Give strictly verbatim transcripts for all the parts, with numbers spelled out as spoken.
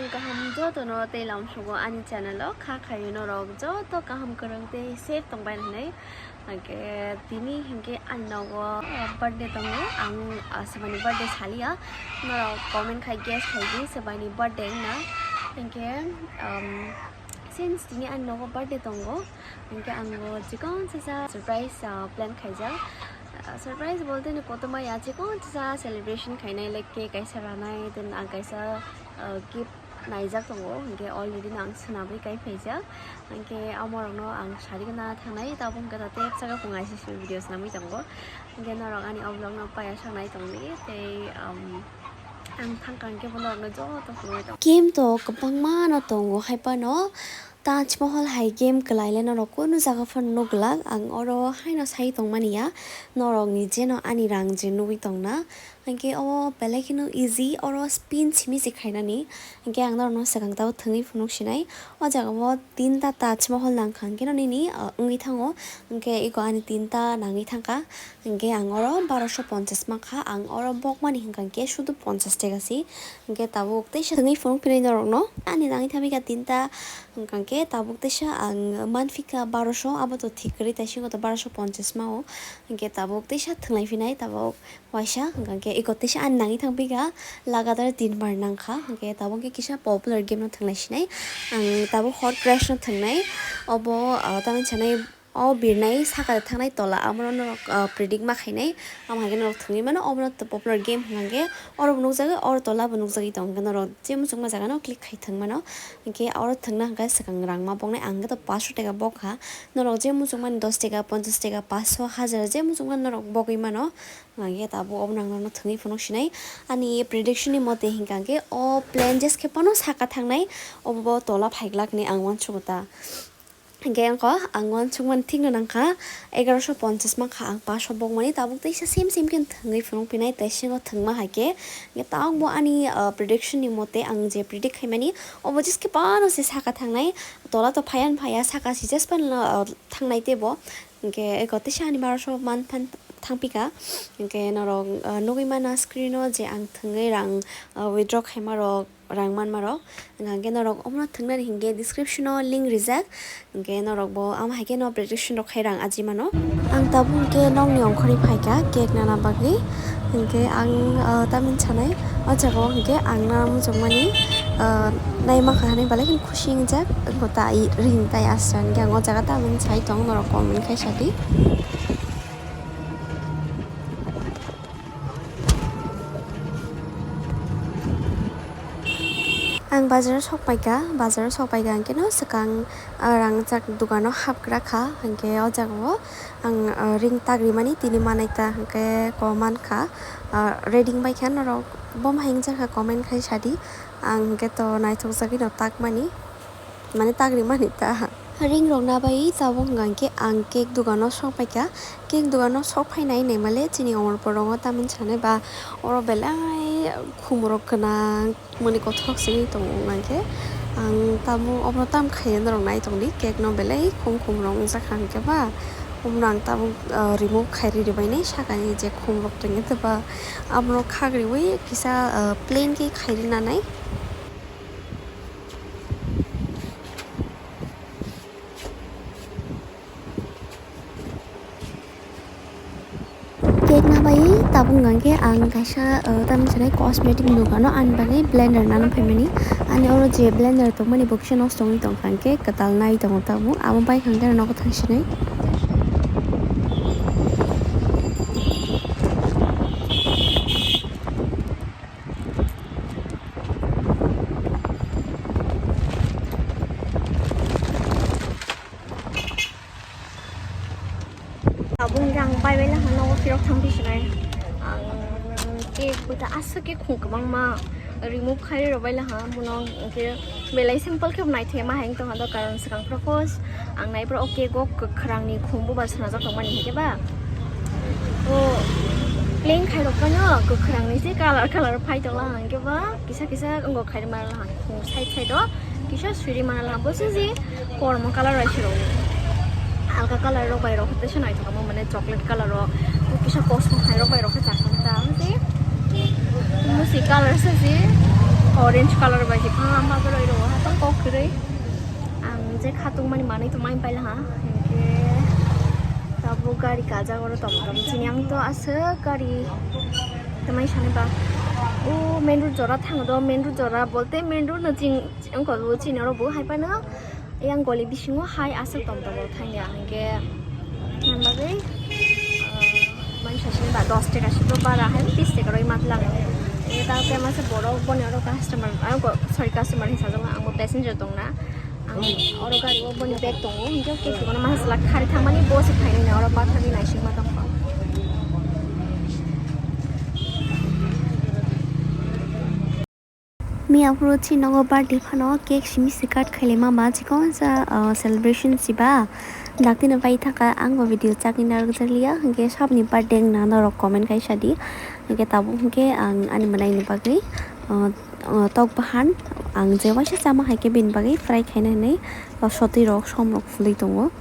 Kaham jotono tei lamsogo ani channel o kha khayo norok joto kaham kwrwng tei safe tongbai hinwi. Hwnkhe tini hwnkhe ani nogo birthday tongo, ang, ah, swbaini birthday saliya. Norok comment khai guess khaidi swbaini birthday wngna. Hwnkhe, um, since tini ani nogo birthday tongo, hwnkhe ang bo chikon sasa surprise, ah, plan khaijak. Ah, surprise bolte ni kotorma ya chikon sasa celebration khainai, like cake kaisa ranai, then ang kaisa, ah, gift naijak tongo, hwnkhe already no ang swnamwi kai phaijak. Hwnkhe amorokno ang sari gana thangnai, tabuk hwnkhe tei bwskango phung I C C video swnamwi tongo. Hwnkhe norok ani o vlog no paiya saknai tongdi, tei, um, ang thangkha hwnkhe bo norokno joto phunugwi tongo. Game to kwbangma no tongo, haiphano Taj Mahal hai game kwlai le norok kunu jaga phano nuglak, ang oro haino sai tongmani ya, norok ni jeno ani rang je nugwi tongna. Hwnkhe o belai kheno easy, oro spin simi se khainani. Hwnkhe ang norokno swkang tabuk thwngwi phunuk sinai. O jaga o tinta Taj Mahal nangkha hwnkhe no nini, ah, wngwi thango. Hwnkhe eko ani tinta nangwi thangkha. Hwnkhe ang oro barosho ponchas mankha. Ang oro bokmani hwnkha hwnkhe sudu ponchas teka si. Hwnkhe tabuk teisa thwngwi phunuk phinai norokno. Ani nangwi thamikha tinta hwnkha hwnkhe tabuk teisa ang manphikha barosho, abo to thik kwrwi, taisingo to barosho ponchas mao. Hwnkhe tabuk teisa thwnglai phinai tabuk. Waisa, hwnkha khe eko teisa ani nangwi thangpikha, lagatar tin bar nangkha, hwnkhe tabuk khe kisa popular game no thwnglai sinai. Ang tabuk Hot Crash no thwngnai, obo, ah, tamni sanai o birnai saka thangnai tola, amo no norok, ah, predict ma khainai, amo hai khe norok thwngwi mano, obo no popular game hwnkha khe oro bo nukjagwi, oro tola bo nukjagwi tong, hwnkhe norok je muchungma jaga no click khai thwng mano, hwnkhe oro thwngna hwnkhe swkang rang ma boknai, ang khe to paanch sho teka bokha, norok je muchungmani dos teka, ponchas teka, paanch sho, hajar je muchungmani norok bogwi mano. Hwnkhe tabuk obo nang norokno thwngwi phunuk sinai. Ani prediction ni mote hwnkha khe o plane jes khe phano saka thangnai, obo bo tola phaiglak hinwi ang uansukgo ta. Hwnkhe ang kho ang uansukmani thikno nangkha, egaroso ponchas mankha ang pass o bokmani, tabuk teisa same same khe thwngwi phunuk phinai, tei singo thwngma hai khe. Hwnkhe tabuk bo ani, ah, prediction ni mote ang je predict khaimani, obo jes khe phano se saka thangnai, tola to phaiya phaiya, saka si jes phano, ah, thangnai tei bo. Hwnkhe eko teisa ani barosho man phan thangpikha. Hwnkhe norok, ah, nugwi mano screen o je ang thwngwi rang, ah, withdraw khaima rok, rang manma rok. Hwnkhe norok omono thwngnani hinkhe description o link rijak. Hwnkhe norok bo amo hai khe no prediction rok khai rang aji mano. Ang tabuk hwnkhe nokni ongkhorwi phaikha cake nana bagwi. Hwnkhe ang, ah, tamni sanai o jaga o hwnkhe ang nana muchungmani, ah, naimakha hinwi belai kheno khusi wngjak. Eko tai ring tai asra hwnkhe ang o jaga tamni sai tong, norok comment khai sadi. Ang bazar o sok paikha, bazar o sok paikha hwnkhe no swkang, ah, rangchak dogano hapgra kha, hwnkhe o jaga o ang, ah, ring tagrimani tini manai ta hwnkhe ko mankha, ah, ready wngbaikha norok bo hai wngjakha comment khai sadi, ang hwnkhe to naithokjagwi no takmani. Mane tagri mani ta. Ring rok na bai tabuk hwnkha khe ang cake dogano sok paikha. Cake dogano sok phainai naimale chini Omorpur rongo tamni sanai ba oro belai khum rok gwnang mani kothok simi tongo hwnkha khe ang tabuk obo tam khaiya norok nai tongdi cake no belai khum khum rok wngjak kha hwnkhe ba omo no ang tabuk, ah, remove khairi ribainai sakani je khum rok tongya tei ba abo no khak riwi kisa, ah, plain khe khairi nanai. Cake na bai tabuk hwnkha khe ang kaisa, uh, tamni sanai cosmetic dogano ani bagwi blender nana phaimani. Ani oro je blender tongmani bo kisa nosto wngwi tongkha, hwnkhe kwtal nai tongo tabuk. Abo bai hwnkha khe nogo thang sinai. Tabuk hwnkhe ang bai bai laha nogo phirok thang phi sinai. Ang cake buta aswk khe khum kwbangma remove khai rw bai laha, bono hwnkhe belai simple khe bo naithai ma hai wng tongha do, karon swkang phuru first ang nai phuru o cake o kwkhwrang ni khum bubar swnajak tongmani hinkhe ba o plain khairok phano kwkhwrang ni se color color phai tongla hinkhe ba kisa kisa wngkha khairok ma laha khum side side o kisa suri ma laha bo se je kormo color bai se rw halka color rok bai rw khe se naithok omo mane chocolate color o kisa kosmok hai rok bai rw khe chakha ta se musi color se je. Orange color bai se phang ang bagwi roi rwo ha tong kok kwrwi. Ang je khatung mani manwi tong mani paila ha. Hinkhe tabuk gari kajak oro tong tong chini ang to aswk gari tongmani sani ba. O main road jora thango do, main road jora bolte main road no ching, chini oro bo hai phano. Yang goli bisingo hai aswk tong tongo thangya hinkhe, yang bagwi, ah, mani sasini ba dos taka sito bara hai tis taka roi mat lango. Ini ta tema se borok boni oro customer, ah, go-, sorry, customer hinsa jama, ang bo passenger tongna. Ang oro gari o boni bag tongo, hinkhe khe khe bono masa sala khari thangmani bo se khainai oro pathagwi naisingma tongkha. Miya phuru chini nogo birthday phano cake simi se cut khailai ma ba chikon sa, ah, celebration si ba. Dakti no pai thaka ang bo video chakni narwk jak liya hinkhe sabni birthday wngna norok comment kaisa di. Hinkhe tabuk hinkhe ang ani mwnai ni bagwi, ah, ah, tok bahan ang je waisa chama hai khe bini bagwi fry khaina hinwi, ah, sotwi rok som rok phulwi tongo.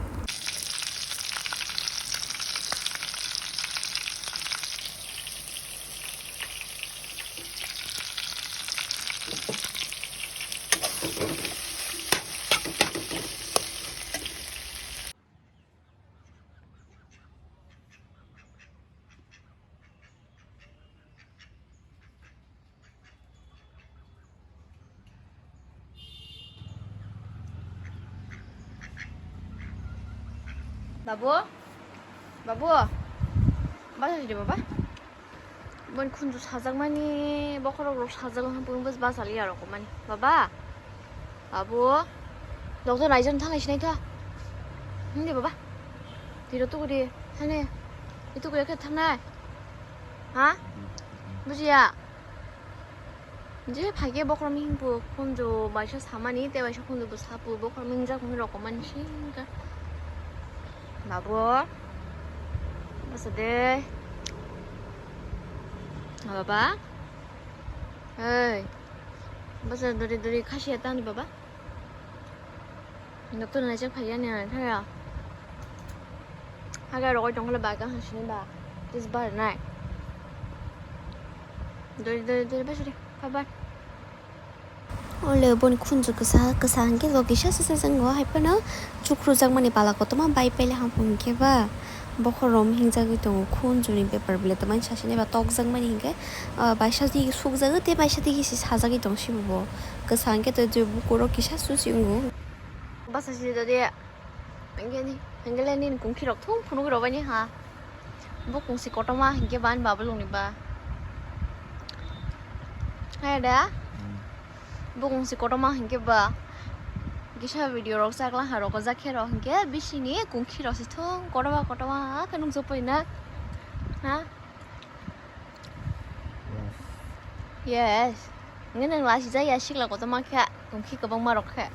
Babu, babu, basa sidi baba. Boni khunju sajakmani, bokhorok rok sajak wngkha, bini bwsa basa liya rok mani. Baba, babu, doctor naijak thang sinai tha. Hindi baba. Tiro tukuri, hane. Itu kuya khe thangnai. Ha? Bujiya. Je phaikhe bokhorok mihingbu khunju baisa samani, tei baisa khunju bo sapu, bokhorok mingjak mui rok mani singkha. Babu, basa de. Baba, hey, basa dori dori khasiya tani baba. Doctor naijak phaiya ni thaya. Haga rogoi tongkhle ba kang hasini ba. Tis bar nai. Dori dori dori basa de. Bye bye. Ole boni khunju kwsa kwsa hwnkhe bo kisa sasa jwngo hai phano chukhrujak mani pala kotorma bai paila hapung khe ba bokhorok hingjagwi tongo khunjuni bepar bwle tongmani sasini ba tokjak mani hinkhe, ah, baisa twi sukjago tei baisa twi se sajagwi tong sibo bo kwsa hwnkhe tei bukurok kisa susi wngo. Basa si dodi. Hingke ni, hingke le nini kungki rok thung phunuk rok bani ha. Bo kungsi kotorma hingke ban babolong ni ba. Hai da? Hmm. Bo kungsi kotorma hingke ba. Kisa video rok chaklang ha rok jak khe rok hingke bisi ni kungki rok si thung kotorma kotorma khe nung jopai na. Ha? Yes. Yes. Nge nang lasi jaya sikla kotorma khe, kungki kwbangma rok khe.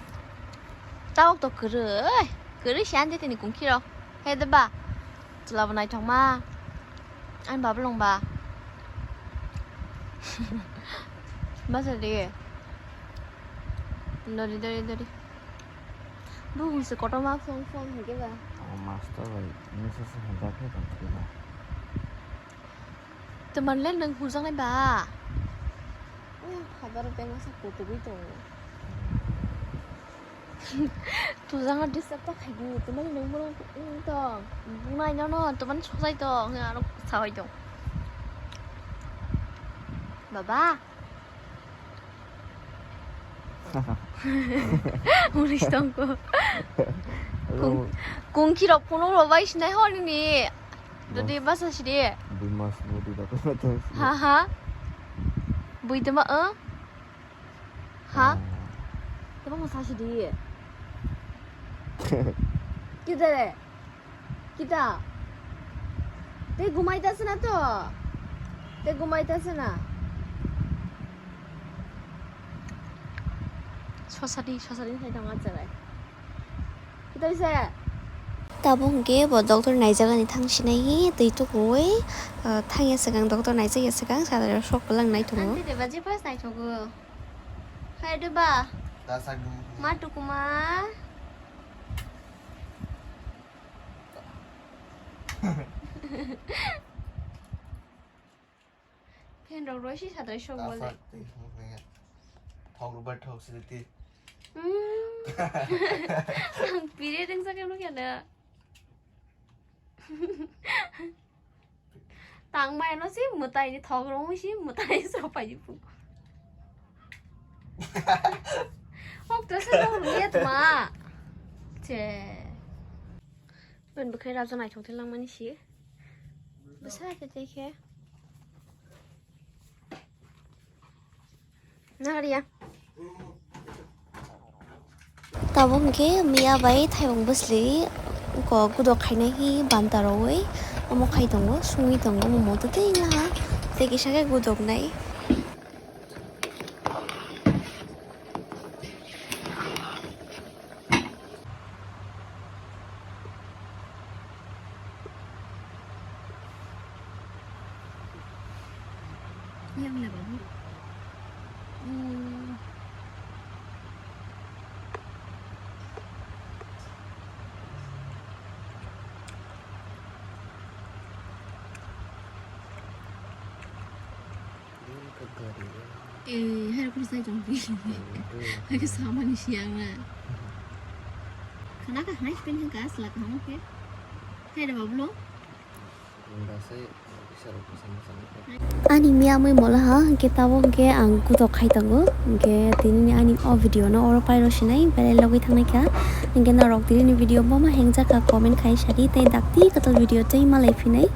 Tabuk to kwrwi, kwrwi si ani tini kungki rok. He de ba. Chwla bo naithokma. Ani babolong ba. Basa de. Dori, dori, dori. Bo se kotorma phone, phone hingke ba. O master bai, message hwnjak khe tong khe ba. Twmani le nwng hujaknai ba? Uya, phabar beng masa kutugwi tongo. Tujangno disturb ta khaidi, twmani nwng bono wng tong. Bunai nono twmani sojai tong, aro sahai tong. Baba. Uris tongko. Kung, kungki rok phunuk rok bai sinai hor nini. Dodi basa sidi. Dui mas bodi da ko to. Ha ha. Bui tama, eh? Ha? Ah. Tama mo sa sidi. Kidare. Kita? Tei gumai ta sena to? Tei gumai ta sena? Sosadi, sosadi sai tong acharai. Kita bisa? Tabuk hwnkhe bo doctor naijagani thang sinai hi twi tukuwi, ah, thangya swkang doctor naijakya swkang salai rok sok kwlang nai tongo. Ang tei ba je first nai tongo. Hai de ba? Ma tukuma. Fan rok roi si sadai sok bole. Tasak twi hwnwi ya. Thok rwbai thok sini ti. Hmm. Ang pire ringsa khe nukya na. Tangmai no si mwtai ni thok rwngwi si mwtai sopai di pu. Hok to se no rwya tma. Che. Ben bwkhai raja naithok the langmani si. Bwsa khe tei khe. Nagriya. Tabuk hwnkhe miya bai thaibung bwsli kok gudok khainai hi banta rwui omo khai tongo, sungui tongo, omo moto tei wngla ha tei kisa khe gudoknai. Yang le babu. Hmm. Eh, hai kuru sai jong pi. Hai ke sama ni siang na. Khana ka hai pen ka sala ka hamo ke. Hai da bablo. Ani miya mui mola ha, hwnkhe tabuk hwnkhe ang kutok khai tongo, hwnkhe tini ni ani o video no oro pai rw sinai, belai logwi thangnai kha, hwnkhe norok tini ni video boma hengjakha comment khai sadi, tei dakti kwtal video tei malai phinai.